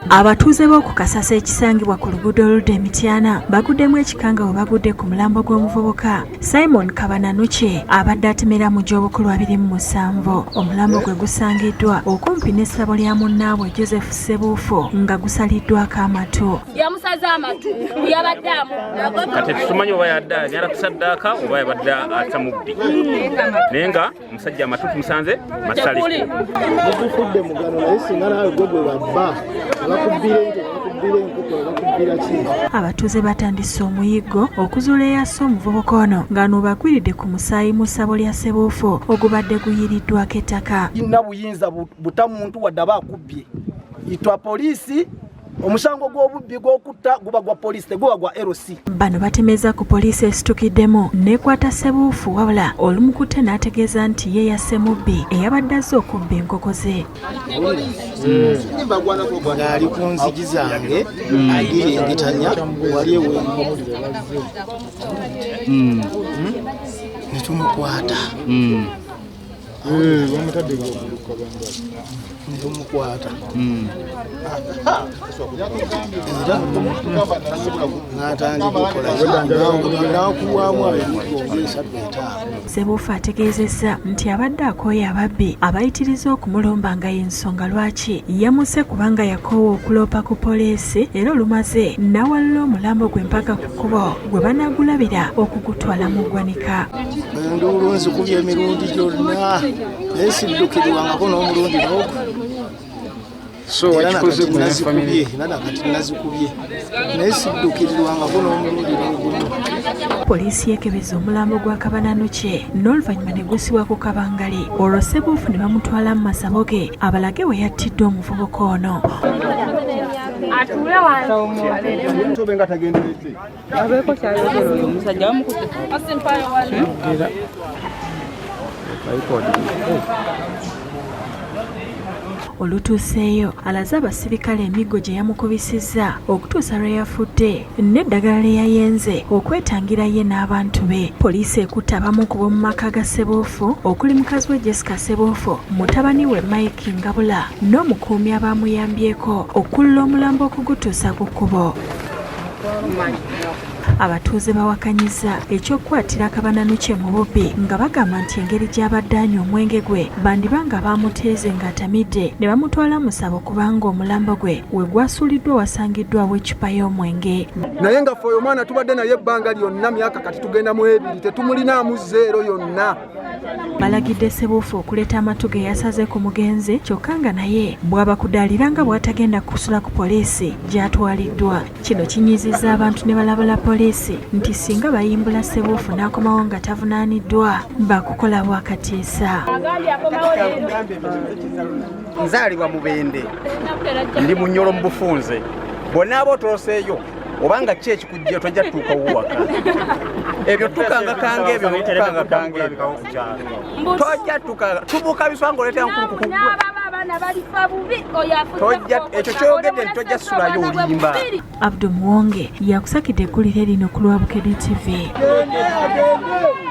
Abatuuze b'oku Kasasa ekisangibwa ku luguudo oludda e Mityana baguddemu ekikanga bwe bagudde ku mulambo gw'omuvubuka Simon Kabananuki abadde atemera mu gy'obukulu 27. Omulambo gwe gusangiddwa okumpi n'essabo lya munnaabwe Joseph Ssebuufu nga gusaliddwako amatu. Yamusaze amatu, yabadde amu. Kati tetumanyi oba yadde agenda kusaddaaka oba yabadde ata mubbi, naye nga omusajja amatu tumusanze masale. Mugufudde mugano, naye singa naawe gwe gwe babba, bakubbira ente, bakubbira enkoko, bakubbira ki? Abatuuze batandise omuyiggo okuzuula eyasse omuvubuka ono, nga bagwiridde ku musaayi mu ssabo lya Ssebuufu ogubadde guyiriddwako ettaka. Ina buyinza buta muntu wadde aba akubbye. Itwa poliisi, omusango gw'obubbi gw'okutta guba gwa poliisi, teguba gwa LC. Bano batemeza ku poliisi esitukiddemu n'ekwata Ssebuufu, wabula olumukutte n'ategeeza nti ye yasse mubbi eyabadde azze okubba enkoko ze. Ng'ali ku nzigi zange agirengetanya wali ewengo ne tumukwata, ne tumukwata era n'atandika okukola, n'akuwamu emiggo 3, 5. Ssebuufu ategeezezza nti abadde akooye ababbi abayitiriza okumulumba, nga y'ensonga lwaki yamusse, kubanga yakoowa okuloopa ku poliisi, era olumaze n'awalula omulambo gwe mpaka ku kkubo gwe banaagulabira okugutwala mu ggwanika. Enduulu nzikubye emirundi gyonna, naye siddukirwangako n'omulundi n'ogwo. So Era wakikoze nakati gwe ne family? nazikubye, era nakati nazikubye, naye siddukirirwangako n'omulundi n'ogumu. Poliisi yeekebeza omulambo gwa Kabananuki n'oluvannyuma ne gusibwa ku kabangali, olwo Ssebuufu ne bamutwala mu masabo ge abalage we yattidde omuvubuka ono. Atuule wansi. Tobe nga tagenderedde. Abeeko kyayogera oyo omusajja bamukutte. Asimpayo. Olutuuseeyo alaze abasirikale emiggo gye yamukubisizza okutuusa lwe yafudde n'eddagala lye yayenze okwetangira ye n'abantu be. Poliisi ekutte abamu ku b'omu maka ga Ssebuufu, okuli mukazi we Jessica Ssebuufu, mutabani we Mike Ngabula n'omukuumi abaamuyambyeko okulula omulambo okugutuusa ku kkubo. Abatuuze bawakanyiza ekyokukwatira Kabananuki mu bubbi, nga bagamba nti engeri gy'abadde anywa omwenge gwe, bandiba nga baamuteeze ng'atamidde ne bamutwala mu ssabo, kubanga omulambo gwe we gwasuuliddwa wasangiddwawo eccupa y'omwenge. Naye nga ffe oyo omwana tubadde naye ebbanga lyonna, myaka kati tugenda mu 2, tetumulinaamu zeero yonna. Balagidde Ssebuufu okuleeta amatu ge yasaze ku mugenzi, kyokka nga naye bw'abakudaalira nga bw'atagenda kusula ku poliisi gy'atwaliddwa. Kino kinyiizizza abantu ne balabula poliisi nti singa bayimbula Ssebuufu n'akomawo nga tavunaaniddwa, bakukola bwakatiisa. Nzaalibwa Mubende, ndi Munyolo mu bufunze. Bonna otoloseeyo obanga ki ekikujja, tojja tutuukawo waka. Ebyo tukangakanga, ebyo tukangakanga, ebyo tojja tukanga, tubuuka biswa ngaoleetera nkulukuku. N'ababa abaana balifa bubi, oyo afudde. Tojja ekyo kyogedde nti tojja sulayo, olimba. Abdu Muwonge yakusakidde eggulire lino ku lwa Bukedde TV.